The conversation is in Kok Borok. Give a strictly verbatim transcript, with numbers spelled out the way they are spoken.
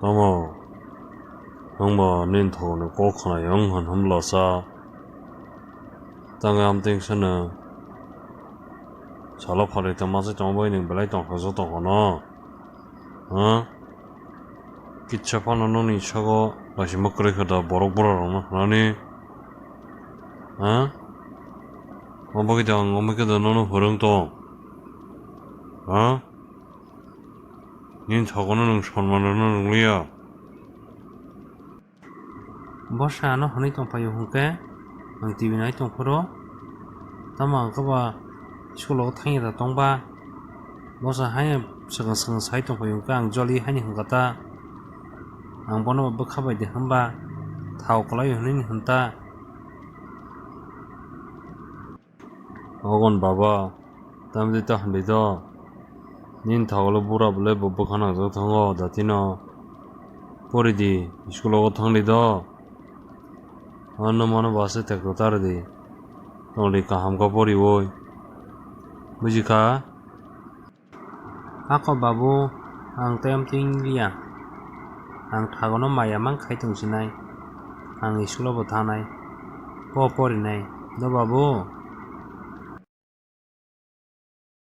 Tamo? Nwngbo nini thokni kok khwnai wng hwn hwnlasa? Tangwi amtwing sano salo phalwi tongma se tongma bai nwng belai tongthokjak tongkha no? Ha? Kitsa phano nokni sago laisima kwrwi kha da borok bura rokno hwnani? Ha? Omo bagwi da ang omo khe da nono phwrwng tong? Ha? Nini thogono nwng sonman rwna rwliya. Bwsa ano hwnwi tongphaio hwnkhe, ang T V nai tongphuru, tamo ang khe ba school o thangya da tongba. Bwsa haino swkang swkang sai tongphaio hwnkhe, ang joli haino hwnkha ta, ang bono bwkha bai de hwnba, thao kwlaio hwnwi hwn ta. Ogon baba, tamdi ta hwnwi do. Nini thagolo bura bwlai bo bwkha nangjak thango datino. Pori di, school o thang di do. Ano mano basa tekto tar di. Tongdi kaham khe poriwi. Bujikha? Ako babu, ang tei amtwing liya. Ang thagono maya mang khai tongsinai. Ang school o bo thanai. Po porinai. Do babu,